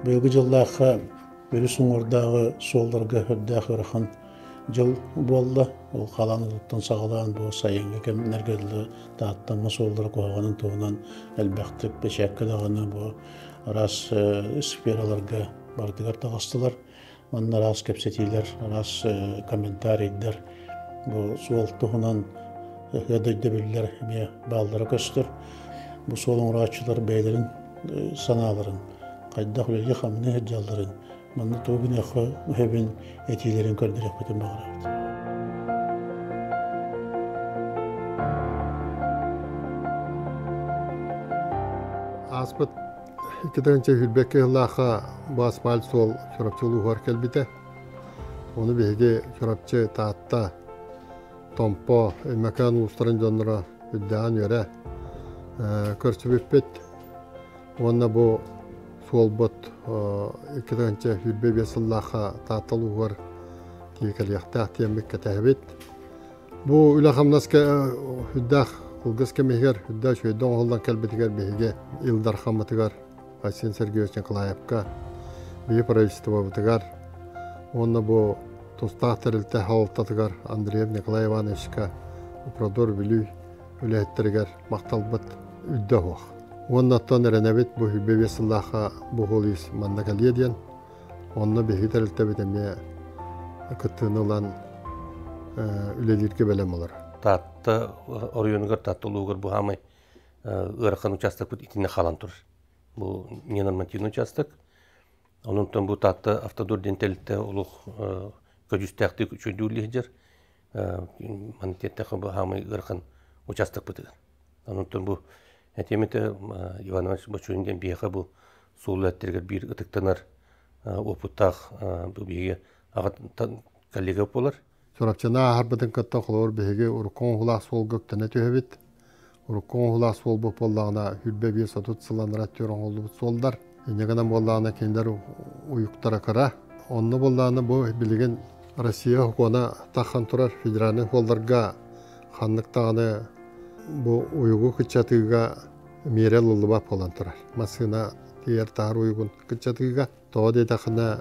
Быйылгы дьыллаахха өрүс уҥуордааҕы суолларга үрдээх ыарахан дьыл буолла. Ол халаан уутуттан саҕалаан бу сайыҥҥы кэмнэргэ дылы Тааттамма суоллара куһаҕанын туһунан элбэхтик бэчээккэ даҕаны бу араас сфераларга барытыгар таҕыстылар. Манна араас кэпсэтиилэр, араас комментарийдар бу суол туһунан ыһыа өйдөбүллэр эмиэ бааллара көстөр. Бу суол оҥорооччулар бэйэлэрин санааларын, хайдах үлэлии-хамныы сылдьалларын, манна тугу гыныахха сөбүн этиилэрин көрдөрүөхпүтүн баҕарабыт. Ааспыт 2 сүүрбэккэ сыллаахха бу асфальт суол Чурапчы улууһугар кэлбитэ. Ону биһиги Чурапчы, Таатта, Томпо, Өймөкөөн улуустарын дьонноро үрдээн үөрэ көрсүбүппүт. Уонна бу суолбут 2 сүүрбэ сыллаахха Таатта улууһугар тиийэ кэлиэхтээх диэммит кэтэһэбит. Бу үлэ-хамнаска үрдээх кылгас кэмигэр үрдээх үчүгэйдик оҥоһуллан кэлбитигэр биһиги Ил Дархаммытыгар Айсен Сергеевич Николаевка, биһиги правительствобытыгар уонна бу тустаах тэрилтэ салалтатыгар Андреев Николай Ивановичка, Упродор Бүлүү үлэһиттэригэр махталбыт үрдэ суох. Уонна оттон эрэнэбит бу 25 сыллаахха бу суол-иис манна кэлиэ диэн. Онно биһиги тэрилтэбит эмиэ кыттыыны ылан үлэлииргэ бэлэм олорор. Таатта оройуонугар, Таатта улууһугар бу хаамай ыарахан учаастакпыт итиннэ хаалан турар. Бу ненормативный участок. Онон бу Таатта Автодор диэн тэрилтэ олох көдьүүстээхтик үчүгэйдик үлэлиир. Манна тиэттэххэ бу хаамай ыарахан учаастакпытыгар. Онон бу этиэм этэ Иван Иванович Бочуин диэн биһиэхэ бу суол үлэттэригэр биир ытыктанар уопуттаах бу биһиги аҕа коллега буолар. Чурапчыны ааһарбытын кытта холобур биһиги урукку оҥоһуулаах суолга үктэнэ түһэбит. Урукку оҥоһуулаах суолбут буоллаҕына 25-30 сылланара түөр оҥоһуллубут суоллар. Инньэ гынан буоллаҕына кинилэр уйуктара кыра. Онно буоллаҕына бу билигин Россия сокуона таххан турар федеральнай суолларга ханнык даҕаны бу уйугу кыччатыыга миэрэ ылыллыбат буолан турар. Массыына тиийэр таһар уйугун кыччатыыга. Тоҕо диэтэххинэ,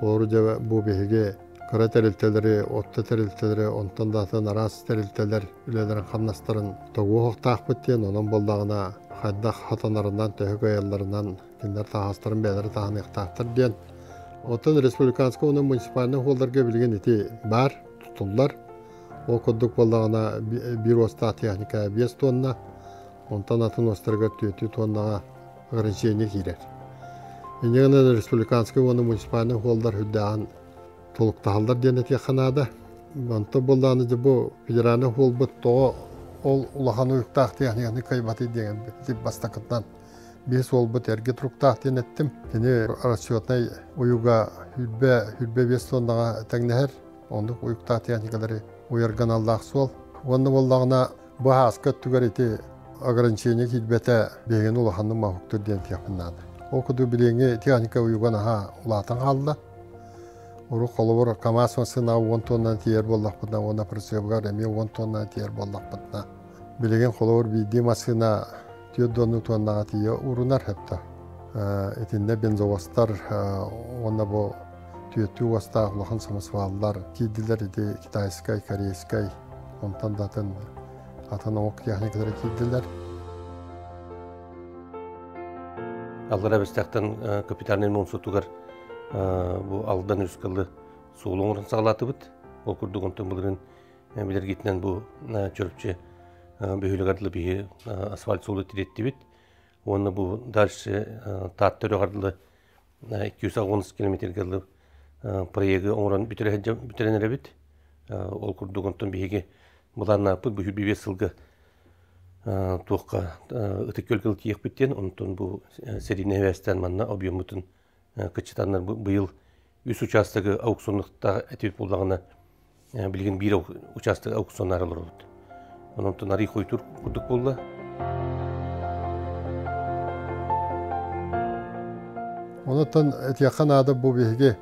олору дьэ бу биһиги кыра тэрилтэлэри, отто тэрилтэлэри, онтон да атын араас тэрилтэлэр үлэлэрин хамнастарын тоҕуоһуохтаахпыт диэн, онон буоллаҕына хайдах хатанарынан, төһө кыайалларынан кинилэр таһаастарын бэйэлэрэ таһыныахтаахтар диэн. Оттон республиканскай уонна муниципальнай суолларга билигин ити баар, тутуллар. Ол курдук буоллаҕына биир уостаах техника 5 тонна, онтон атын уостарыгар 4 тоннаҕа ограничение киирэр. Инньэ гынан республиканскай уонна муниципальнай суоллар үрдээҕин толуктаһаллар диэн этиэххэ наада. Онтон буоллаҕына дьэ бу федеральнай суолбут тоҕо ол улахан уйуктаах техниканы кыайбатый диэн бастакытынан биир суолбут эргэ туруктаах диэн эттим. Кини расчетнай уйуга 125 тоннаҕа тэҥнэһэр. Оннук уйуктаах техникалары уйарга аналлаах суол. Уонна буоллаҕына бу ааска өттүгэр ити ограничение киирбэтэ биһигини улаханнык моһуктур диэн этиэхпин наада. Ол курдук билиҥҥи техника уйуган аһаа улаатан хаалла. Урут холобур КАМАЗ массыынаҕа 10 тоннан тиийэр буоллахпытына уонна прицебыгар эмиэ 10 тоннан тиийэр буоллахпытына билигин холобур биирдии массыына 4 тоннаҕа тиийэ урунар сөптө. Итиннэ бензовозтар уонна бу түөртүү уостаах улахан самосваллар киирдилэр ити китайскай, корейскай, онтон да атын атын омук техникалара киирдилэр. Аллара Бэстээхтэн капитальный ремонт бу Алдан үскалы суолу оҥорон саҕалаатыбыт. Ол курдук онтон былырын билэргитинэн бу Чурапчы бөһүөлэгэр дылы биһи асфальт суолу тириэттибит. Уонна бу дальше Таатта үрэҕэр дылы 210 километрга дылы проегы оҥорон бүтэрэн эрэбит. Ол курдук онтон биһиги былааннааппыт бу 25 сылга туохха Ытык Күөлгэ тиийиэхпит диэн, онтон бу сэриини эбээстээн манна объеммутун кыччатаннар быйыл үс учаастагы аукционнуктаах этибит буоллаҕына, билигин биир учаастак аукционнаары олоробут. Онон арый хойтуур курдук буолла. Онуттан этиэххэ наада бу биһиги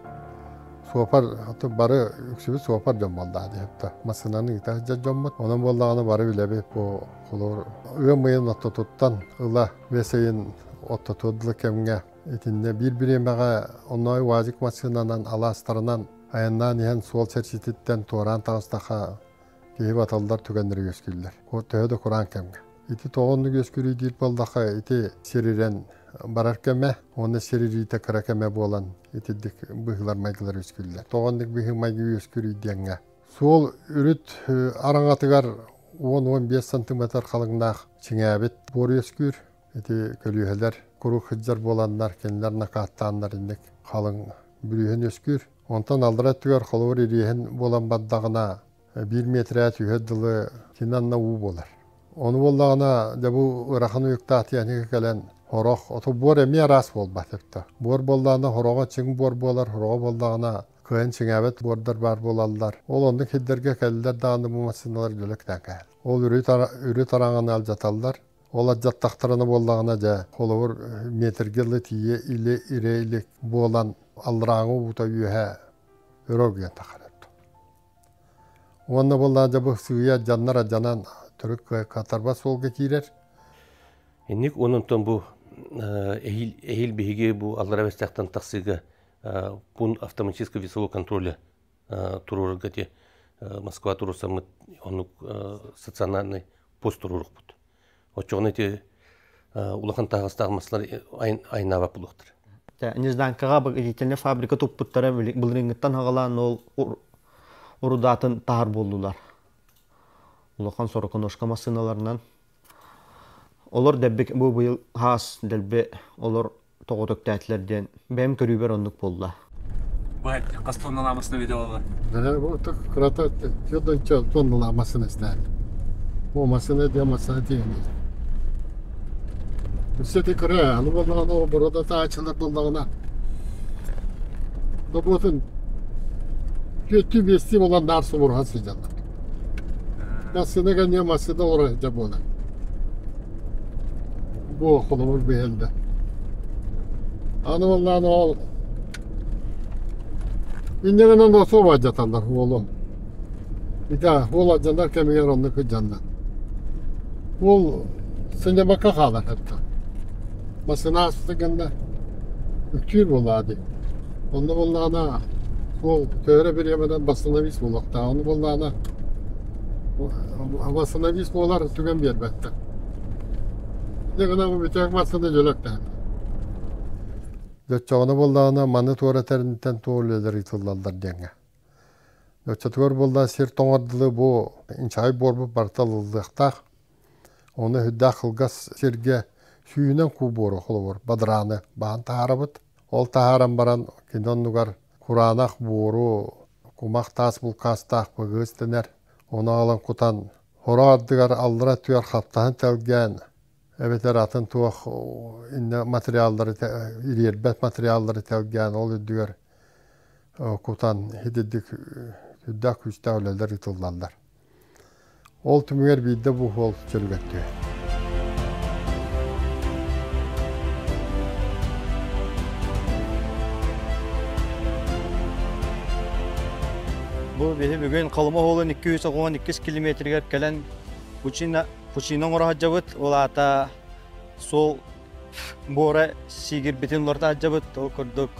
суопар бары үксүбүт суопар дьон буоллаа диэхтэ. Массыынаны ыыта сылдьар дьоммут. Онон буоллаҕына бары билэбит бу холобур ыам ыйын ортотуттан ыла бэс ыйын ортотугар дылы кэмҥэ Итиннэ биир бириэмэҕэ онной УАЗик массыынанан алаастарынан айаннаан иһэн суол чэрчититтэн туораан таҕыстахха киһи баталлар түгэннэри үөскүүллэр. Төһө да кураан кэмҥэ. Ити тоҕо оннук үөскүүрүй диир буоллахха, ити сирирэн барар кэмэ уонна сиририитэ кыра кэмэ буолан итирдик быһыылар майгылар үөскүүллэр. Тоҕо оннук быһыы майгы үөскүүрүй диэҥҥэ. Суол үрүт араҥатыгар 10-15 сантиметр халыҥнаах чиҥээбит буор үөскүүр. Ити көлүөһэлэр куруук сылдьар буоланнар, кинилэр накааттааннар инник халыҥ бүрүөһүн үөскүүр. Онтон аллара өттүгэр холобур ириэһин буолан бардаҕына, биир миэтэрэ түһэр дылы кини анна уу буолар. Ону буоллаҕына, дьэ бу ыарахан уйуктаах тиэхиньикэ кэлэн хорох, ото буор эмиэ араас буолбат эбит. Буор буоллаҕына хороҕо чиҥ буор буолар, хороҕо буоллаҕына кыайан чиҥээбэт буордар баар буолаллар. Ол оннук сирдэргэ кэллэр даҕаны бу массыыналар дьөлөктөөн кэһэл. Ол үрүт араҥаны алдьаталлар. Ол алдьаттахтарына буоллаҕына дьэ, холобур, метргэ ыла тиийэ илэ ирэ илик буолан алларааҥы уута үөһэ өрө оргуйан таххар эбит. Уонна буоллаҕына дьэ бу сыыйа алдьаннар алдьанан төрүт кыаттарбат суолга киирэр. Инник онон бу эһиил эһиил биһиги бу аллара бэстэхтэн тахсыыга пункт автоматического весового контроля туруорарга ити Москва туруорсаммыт оннук стационарный пост туруорукпут. Оччоҕуна ити улахан таһаҕастаах маслар айнаабат буолуохтара. Нежданкаҕа итиннэ фабрика туппуттара былырыыҥҥыттан аҕалаан ол урудаатын таһар буоллулар. Улахан сороконожка массыыналарынан. Олор дэлби бу быйыл хаас дэлби олор тоҕо төктөөтүлэр диэн бэйэм көрүүбэр оннук буолла. Быһат хас тонналамасына видеолар? Да, вот кырата төрдөнчө тонналамасына истээр. Бу массыына диэн массыына тиийэн. Өссө кыра, аны буоллаҕына борода таачылар буоллаҕына Добуотун түөттүү биэстии буолан наар субуруһан сылдьаллар. Массыына кэнниэ массыына олоро сылдьар буолар. Бу холобур биһэлдэ. Аны буоллаан ол инньэ гынан особо алдьаталлар уолу. Ити уол алдьанар кэмигэр оннук сылдьаннар. Уол сынньаммакка хаалар хатта. Массыына ааспыта гынна үктүүр буоллаҕа дии. Онно буоллаҕына суол төһө эрэ бириэмэнэн восстановить буолуохтаах. Ону буоллаҕына восстановить буолар түгэн биэрбэттэр. Дьэ гына бу бүтээх массыына дьөлөктөһөр. Оччоҕуна буоллаҕына маны туора тэринтэн туох үлэлэр ыытыллаллар диэҥҥэ. Оччотугар буолла сир тоҥор дылы бу инчэҕэй буорбут барыта ылыллыахтаах. Ону сүрдээх кылгас сиргэ сүүнэн куу буору холобур бадарааны баһан таһаарабыт. Ол таһааран баран кини оннугар кураанах буору кумах таас булкаастаах быгыыс дэнэр. Ону аҕалан кутан хоро ардыгар аллара өттүгэр хаптаһын тэлгээн эбэтэр атын туох иннэ материаллары ириэрбэт материаллары тэлгээн ол үрдүгэр кутан итирдик сүрдээх күүстээх үлэлэр ыытыллаллар. Ол түмүгэр биирдэ бу суол чөлүгэр түһэр. Бу биһи бүгүн Халыма уолун 212 километригэр кэлэн Пучина Пучина оҥоро сылдьабыт. Ол аата суол буора сиигирбитин уларыта сылдьабыт. Ол курдук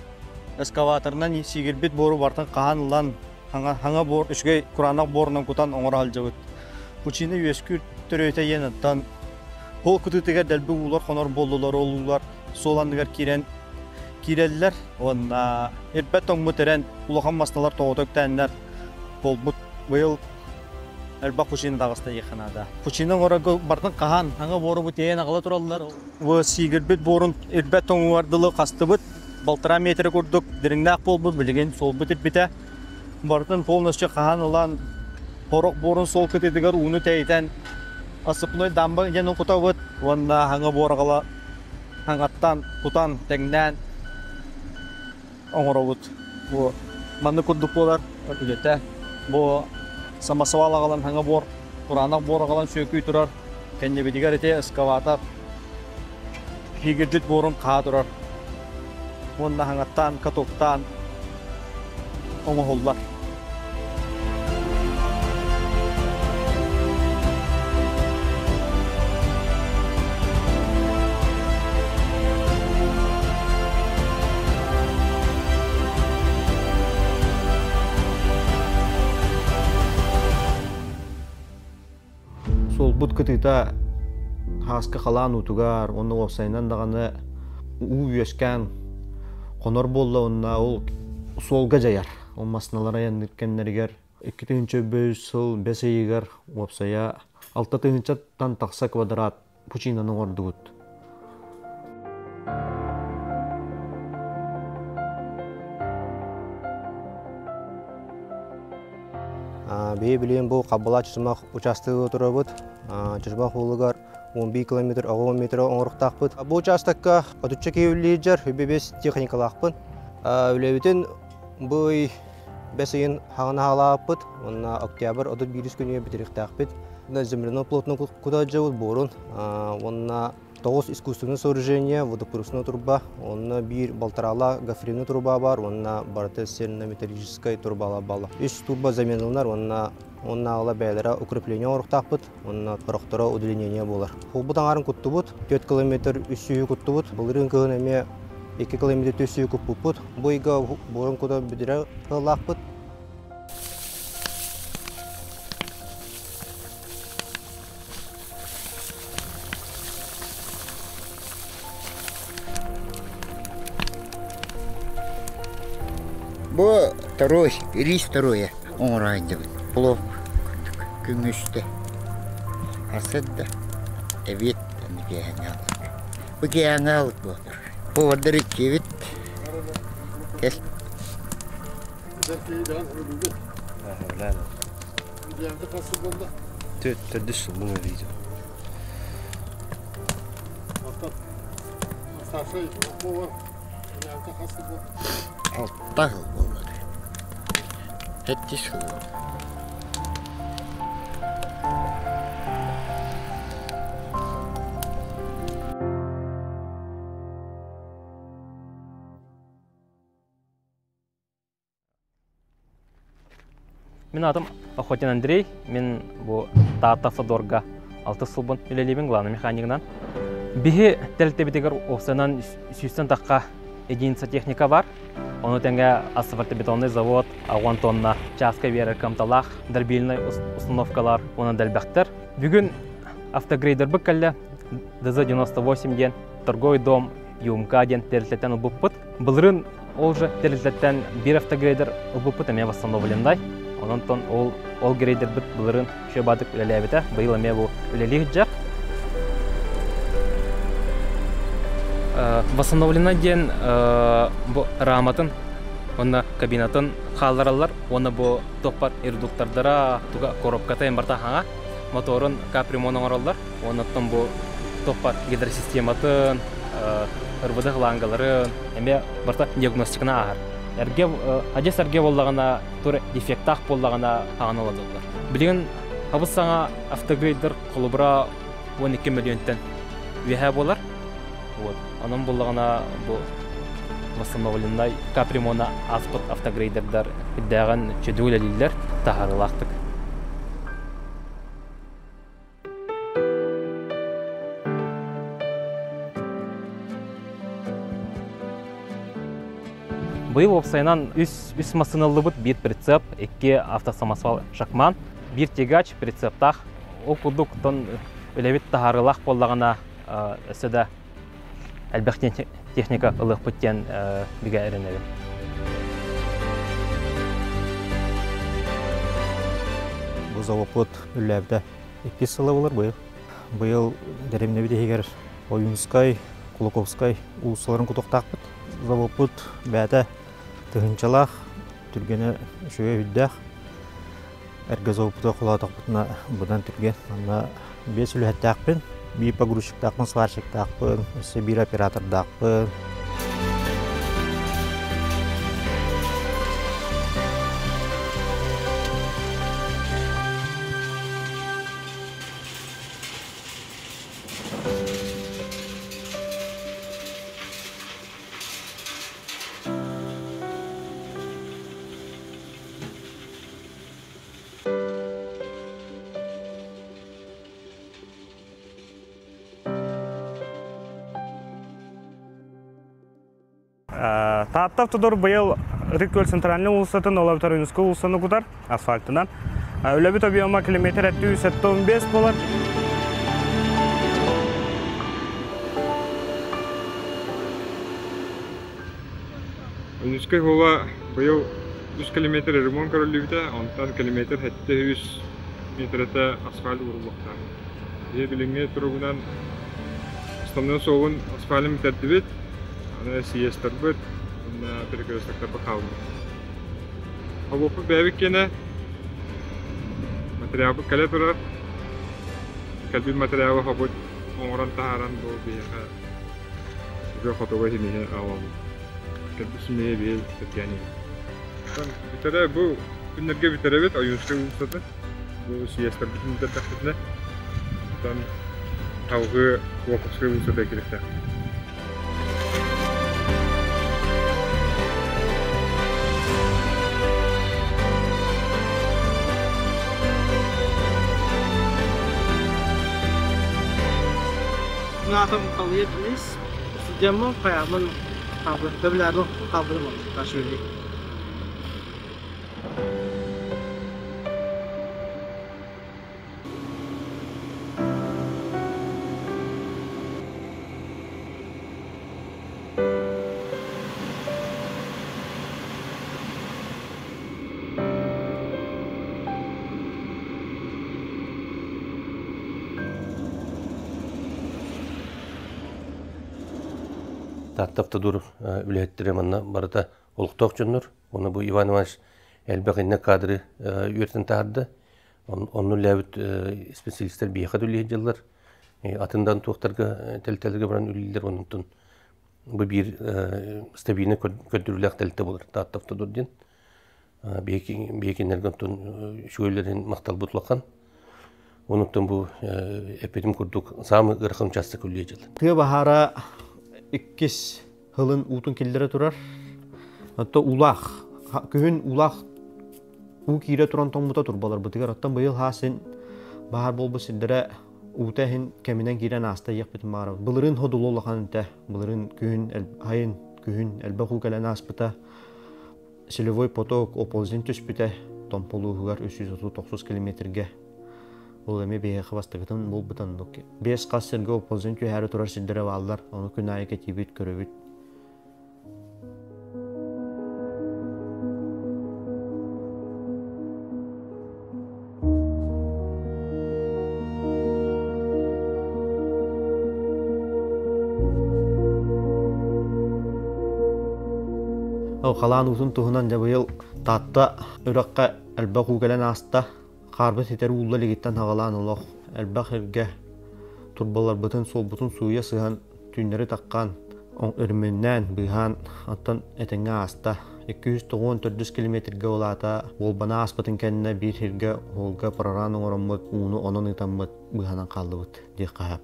эскаваторынан сиигирбит буору барытын хаһан ылан хаҥа буор үчүгэй кураанах буорунан кутан оҥоро сылдьабыт. Пучина үөскүүр төрүөтэ иэн оттон ол кытыытыгар дэлби уулар хонор буоллулар, ол уулар суол анныгар киирэн киирэллэр уонна ирбэт тоҥмут эрэн улахан масталар тоҕото үктээннэр буолбут. Быйыл элбэх пучина таҕыста диэххэ наада. Пучина оҥорорго барытын хаһан, хаҥа буору бу тиэйэн аҕала тураллар. Бу сиигирбит буорун ирбэт тоҥугар дылы хастыбыт. Балтараа метр курдук дириҥнээх буолбут, билигин суолбут ирбитэ. Барытын полностью хаһан ылан, хорох буорун суол кытыытыгар ууну тэйитэн, осыпной дамба диэн кутабыт уонна хаҥа буор аҕала хаҥаттан кутан, тэҥнээн оҥоробут. Бу маннык курдук буолар үлэтэ. Бу самосвал аҕалан хаҥа буор, кураанах буор аҕалан сүөкүү турар. Кэннибитигэр ити эскаватор киигирдит буорун хаа турар. Уонна хаҥаттаан, катоктаан оҥоһуллар. Суолбут кытыыта хааска халаан уутугар уонна уопсайынан даҕаны уу үөскээн хонор буолла уонна ол суолга дьайар. Ол массыыналар айанныыр кэмнэригэр 2005 сыл бэс ыйыгар уопсайа 6 тыһыынчаттан тахса квадрат пучинаны оҥордубут. Биһи билигин бу Хаббала Чычымах учаастагы турабыт. Чычымах уулугар 11 километр, 10 метр оҥоруктаахпыт. Бу учаастакка 30 киһи үлэлиир, 25 техникалаахпын. Үлэбитин бу ый бэс ыйын хаҕына хаалааппыт уонна октябрь 31 күнүгэр бүтүрүөхтээхпит. Земляной плотно кута дьыбыт буорун уонна тоҕус искусственное сооружение, водопроводная труба, онно биир балтараала гофрированный труба бар, уонна барыта цельнометаллическай трубалар бааллар. Үс турба заменылынар уонна оннааҕыла бэйэлэрэ укрепление оҥоруохтаахпыт, уонна сорохторо удлинение буолар. Холбут аҥаарын куттубут, 4 километр үс сүүһү куттубут, былырыын кыһын эмиэ 2 километр 4 сүүһү куппуппут. Бу ыйга буорун кута бүтэрэ сыаллаахпыт. Бу второй, рис второе оҥороойдубут. Плов күҥүстэ. Арсыт да эбиэт киэһэҥҥэ Бу киэһэҥҥэ аһылык буолар. Повардар иккиэбит. Кэл. Төрдүс сыл бу видео. Алта сыл буолар. Сэттис сыл буолар. Мин аатым Охотин Андрей. Мин бу Таатта Автодорга алтыс сылбын үлэлиибин главный механигынан. Биһи тэрилтэбитигэр уопсайынан сүүстэн тахха единица техника бар. Ону тэҥэ асфальтобетонный завод 10 тонна чааска биэрэр кыамталаах дробильнай установкалар уонна дэлбэхтэр. Бүгүн автогрейдербыт кэллэ ДЗ-98 диэн торговый дом ЮМК диэн тэрилтэттэн ылбыппыт. Былырыын ол же тэрилтэттэн биир автогрейдер ылбыппыт эмиэ восстановленный. Онон ол ол грейдербит былырыын үчүгэй үлэлээбитэ. Быйыл эмиэ бу үлэлии сылдьар. Восстановлено диэн бу раматын уонна кабинатын хааллараллар уонна бу топпар редуктордара туга коробката барта хаҥа моторун капремонт оҥороллор уонна оттон бу топпар гидросистематын РВД шлангаларын эмиэ барта диагностиканы ааһар. Эргэ адьас эргэ буоллаҕына тур дефектаах буоллаҕына хаҥан ыладыллар. Билигин хабыс саҥа автогрейдер холобура 12 мөлүйүөнтэн үөһэ буолар. Вот. Онон буоллаҕына бу восстановленный капремона ааспыт автогрейдердар үрдээҕин чөдү үлэлииллэр таһаарыылаахтык. Быйыл уопсайынан үс, үс массыыналлыбыт биир прицеп, икки автосамосвал шакман, биир тягач прицептаах. Ол курдук тон үлэбит таһаарыылаах буоллаҕына өссө да элбэх техника ылыахпыт диэн бигэ эрэнэбин. Бу заводпут үллээбитэ иккис сыла болар быйыл. Быйыл дэриэбинэбит иһигэр Ойуунскай, Кулаковскай уулуссаларын кутуохтаахпыт. Заводпут бэйэтэ тыһыынчалаах, түргэнэ үчүгэй үрдээх. Эргэ заводпутугар холоотохпутуна быдан түргэн. Манна биэс үлэһиттээхпин, биир погрузчиктаахпын, сварщиктаахпын, өссө биир оператордаахпын. Таатта Автодор быйыл Ытык Күөл центральный уулуссатын, ол эбэтэр Ойуунускай уулуссаны кутар асфальтынан. Үлэбит объема километр 715 болар. Үнүскэй хула быйыл 3 километр ремонт көрүллүбүтэ, онтон километр 700 метрэтэ асфальт ууруллуохтаах. Биһи билиҥҥи туругунан основной суолун асфальын бүтэрдибит, аны съезтарбыт уонна перекрестоктарбыт хаалбыт. Хобуоппут бэйэбит киэнэ, материалбыт кэлэ турар. Кэлбит материалы хобут оҥорон таһааран бу биһиэхэ үгө хотугу симиһи аҕалабыт. Кэлбит симиһи биһи сэргээн иһэбит. Бүтэрэ бу күннэргэ бүтэрэбит Ойуунскай уулуссатын. Бу съезтэрбитин бүтэрдэхпитинэ, оттон салгыы Волковскай уулуссата кириэхтээх. Аатым Талия Денис. Студеммын, хайааммын хаалбыт, билэрбин хаалбытым Кашвили. Таатта автодор үлэһиттэрэ манна барыта олохтоох дьоннор. Уонна бу Иван Иванович элбэх иннэ кадры үөртэн таһаарда. Онну үлээбит специалистар биһиэхэ да үлэлиир дьыллар. Атындан туохтарга тэлтэлэргэ баран үлэлииллэр. Онтон бу биир стабильный көрдөрүүлээх тэлтэ болар Таатта автодор диэн. Биһикиннэргэ онтон үчүгэйлэрин махталбыт улахан. Онуттан бу эппитим курдук самый ыарахан участок үлэлиир дьыл. Тыа баһаара иккис Һылын уутун киллэрэ турар. Оттон уулаах, күһүн уулаах уу киирэ туран тоҥмута турбаларбытыгар. Оттон быйыл хаас син баһаар буолбут сирдэрэ уута иһин кэминэн киирэн ааста иэхпитин баҕарабыт. Былырыын ходулу улахан этэ. Былырыын күһүн, хайын күһүн элбэх уу кэлэн ааспыта. Селевой поток оползень түспүтэ Томполууһугар 339 километргэ. Ол эмиэ биһиэхэ бастакытын буолбут оннук. Биэс хас сиргэ оползень түһээри турар сирдэрэ бааллар. Ону күн аайы кэтиибит, көрөбүт. Халаан уутун туһунан дьэ быйыл Таатта үрэххэ элбэх уу кэлэн ааста. Хаарбыт ситэр уулла илигиттэн саҕалаан олох элбэх эргэ турбаларбытын, суолбутун сууйа сыһан, түүннэри таххан, өрөмүөннээн, быыһаан, оттон этэҥҥэ ааста. 294 километрга улаата Уолбана ааспытын кэннэ биир сиргэ уолга проран оҥороммут, ууну онон ыытаммыт быыһанан хааллыбыт диэххэ сөп.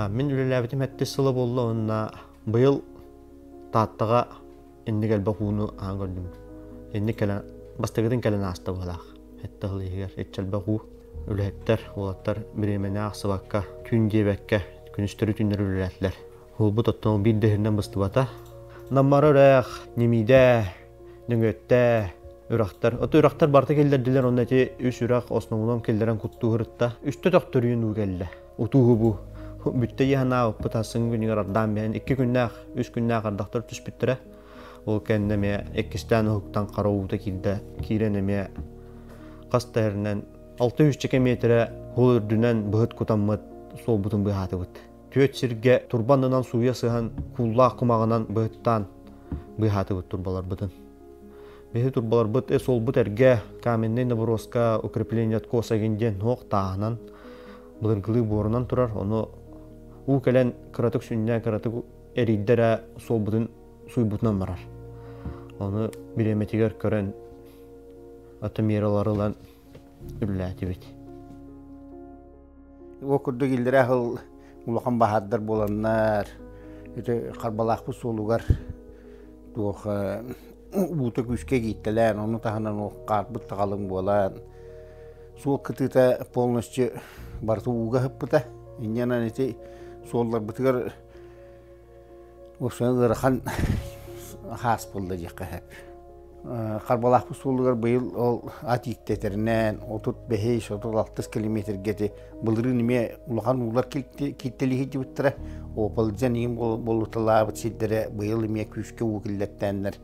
Мин үлэлээбитим сэттис сыла буолла уонна быйыл Тааттаҕа инник элбэх ууну аан көрдүм. Инник кэлэн бастакытын кэлэн ааста быһалаах. Сэттэ сыл иһигэр иччэ элбэх уу үлэһиттэр, уолаттар бириэмэни аахсыбакка, түүн диэбэккэ, күнүстэри түүннэри үлэлээтилэр. Уолбут оттон биир да иһинэн быстыбата. Наммара үрэх, Ньимиидэ, Нөҥүөттэ, үрэхтэр. Ото үрэхтэр барыта киллэрдилэр, онно ити үс үрэх основном киллэрэн куттууһурутта. Үстэ төхтөрүйэн уу кэллэ. Утууһу бу бүттэ иһанаабыппыт асын күнүгэр ардаан биһэн икки күннээх, үс күннээх ардахтар түспүттэрэ. Ол кэннэ эмиэ иккистээн уһуктан хара уута киирдэ. Киирэн эмиэ хас да иһэринэн 600 миэтэрэ хул үрдүнэн быһыт кутаммыт суолбутун быыһаатыбыт. Түөрт сиргэ турбанынан сууйа сыһан кууллаах кумаҕынан быһыттаан быыһаатыбыт турбаларбытын. Биһи турбаларбыт суолбут эргэ каменный наброска укрепление откоса диэн суох тааһынан былыргылыы буорунан турар. Ону уу кэлэн кыратык сүнньээн кыратык эрийдэ эрэ суолбутун суйбутунан барар. Ону бириэмэтигэр көрөн аты мералары ылан үлэлээтибит. Ол курдук иллэрээ сыл улахан баһаардар буоланнар, ити Харбалаахпыт суолугар туох уута күүскэ кииртэлээн, ону таһынан ол хаарбыт таҕалыҥ буолан, суол кытыыта полностью барыта ууга ыһыппыта. Инньэнэн ити суолларбытыгар Уопсайынан ыарахан хаас буолла диэххэ сөп. Харбалаахпыт суолугар быйыл ол ат ииктэтэринэн 35-36 километрга ити былырыын эмиэ улахан уулар кииртэлии сылдьыбыттара. Ополдьан иин болуталаабыт сирдэрэ быйыл эмиэ күүскэ уу киллэртээннэр.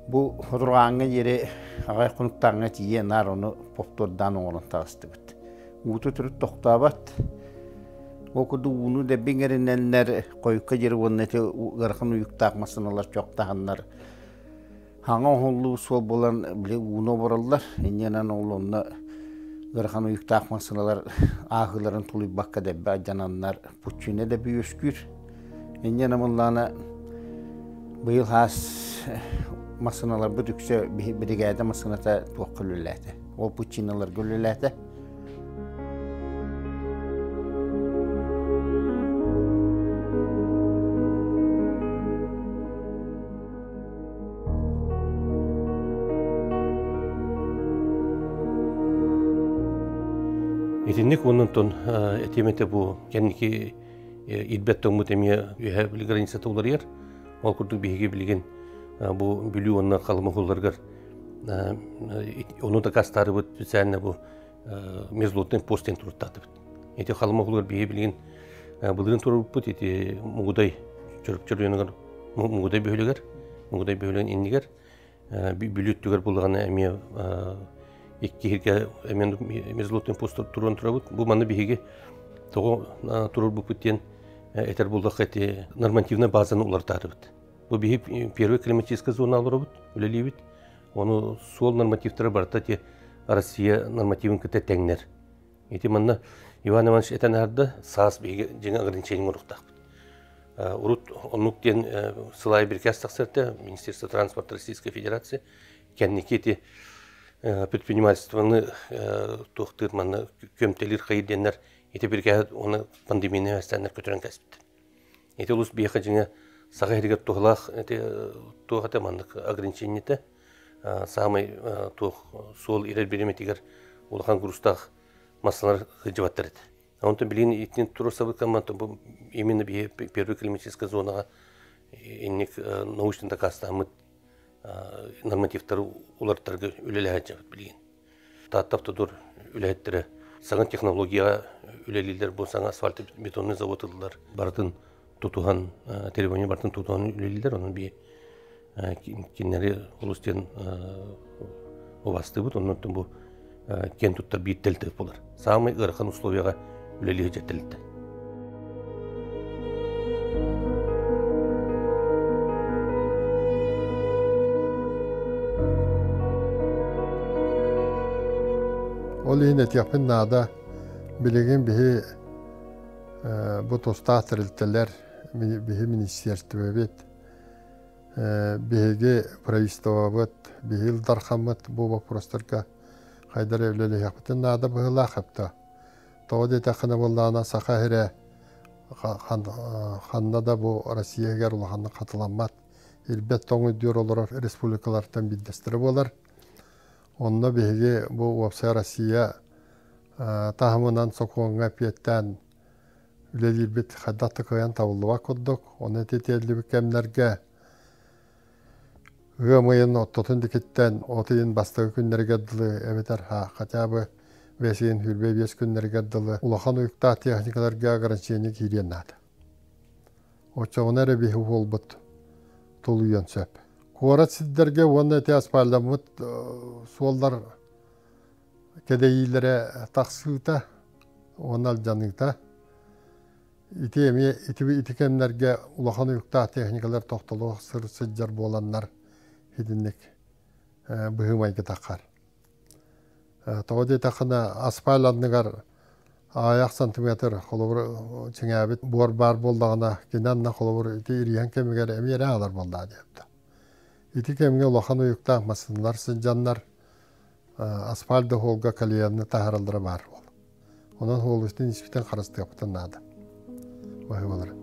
Бу хотурҕааҥҥа диэри аҕай хонуктааҥҥа тиийэ наар ону повтордаан оҥорон таҕыстыбыт. Уута төрүт тохтообот. Ол курдук ууну дэбби иҥэринэннэр хойукка диэри уонна ити ыарахан уйуктаах массыыналар чохтаһаннар хаҥа оһоллуу суол буолан били ууну обороллор. Инньэнэн ол онно ыарахан уйуктаах массыыналар ааһыыларын тулуйбакка дэбби алдьананнар пуччуна дэбби үөскүүр. Инньэнэ мыллаана быйыл хаас массыыналарбыт үксэ биригээдэ массыыната туохха үлэлээтэ. Ол пуччиналарга үлэлээтэ. Итинник оннунтон этиэм этэ бу кэнники ирбэт тоҥмут эмиэ үөһэ границата уларыйар. Ол курдук биһиги билигин бу Бүлүү уонна Халыма уһулларыгар ону дакаастаарыбыт специально бу мерзлотный пост диэн туруттаатыбыт. Ити Халыма уһулугар биһиги билигин былырыын туруорбуппут ити Мугудай Чөрүпчү оройуонугар Мугудай бөһүөлэгэр Мугудай бөһүөлэгин иннигэр Бүлүү өттүгэр буллаҕына эмиэ икки иһиргэ эмиэ мерзлотный пост туруон турабыт. Бу манна биһиги тоҕо туруорбуппут диэн этэр буллахха ити нормативнай базаны уларытаатыбыт. Бу биһи первый климатическая зона олоробут, үлэлиибит. Ону суол нормативтара барыта ити Россия нормативын кытта тэҥнэр. Ити манна Иван Иванович этэн аһарда, саас биһиги дьиҥэ ограничение оҥоруохтаахпыт. Урут оннук диэн сылай бирикээс тахсар Министерство транспорта Российской Федерации кэнники ити предпринимательствоны туохтыыр манна көмтелир хайыр диэннэр ити бирикээһи уонна пандемияны эстэннэр көтөрөн кэспиттэр. Ити улус биэхэ дьиҥэ саха иһигэр туһалаах ити туох этэ маннык ограничениете саамай туох суол ирэр бириэмэтигэр улахан грузтаах массалар сылдьыбаттар этэ. Онтон билигин итини туруорсабыт бу именно биһи первый климатическая зонаҕа инник научно дакаастааммыт нормативтары уларытарга үлэлэһэ сылдьабыт билигин. Таатта автодор үлэһиттэрэ саҥа технологияҕа үлэлииллэр, бу саҥа асфальт бетонный завод ыллар. Барытын тутуһан, требование барытын тутуһан үлэлииллэр, онон би кинилэри олус диэн убастыыбыт, оннуттан бу киэн туттар биир тэрилтэ буолар. Саамай ыарахан условияҕа үлэлии сылдьар тэрилтэ. Ол иһин этиэхпин наада, билигин биһи бу тустаах тэрилтэлэр, биһи министиэристибэбит, биһиги правительствобыт, биһи Ил Дархаммыт бу боппуруостарга хайдах эрэ үлэлэһиэхпитин наада быһыылаах эбитэ. Тоҕо диэтэххинэ буоллаҕына Саха сирэ ханна да бу Россия иһигэр улаханнык хатыламмат, ирбэт тоҥ өйдүүр олорор республикалартан биирдэстэрэ буолар. Онно биһиги бу уопсай Россия таһымынан сокуоҥҥа эппиэттээн үлэлиирбит хайдах да кыайан табыллыбат курдук. Ону ити тиэллибит кэмнэргэ ыам ыйын ортотун диэкиттэн от ыйын бастакы күннэригэр дылы эбэтэр хотя бы бэс ыйын 25 күннэригэр дылы улахан уйуктаах техникаларга ограничение киириэн наада. Оччоҕуна эрэ биһи буолбут тулуйуон сөп. Куорат сирдэргэ уонна ити аспаалламмыт суоллар кэдэйиилэрэ тахсыыта уонна алдьаныыта ити эмиэ ити, ити кэмнэргэ улахан уйуктаах техникалар тохтолуох сылдьар буоланнар итинник быһыы-майгы таххар. Тоҕо диэтэххинэ асфальт анныгар аҕыйах сантиметр холобур чиҥээбит буор баар буоллаҕына кини анна холобур ити ириһэн кэмигэр эмиэ эрэ аалар буоллаҕа диэбитэ. Ити кэмҥэ улахан уйуктаах массыыналар сылдьаннар асфальт да суолга колеяны таһаараллара баар буол. Онон суолбутун испитин харыстыахпытын наада. Баһыыбалар.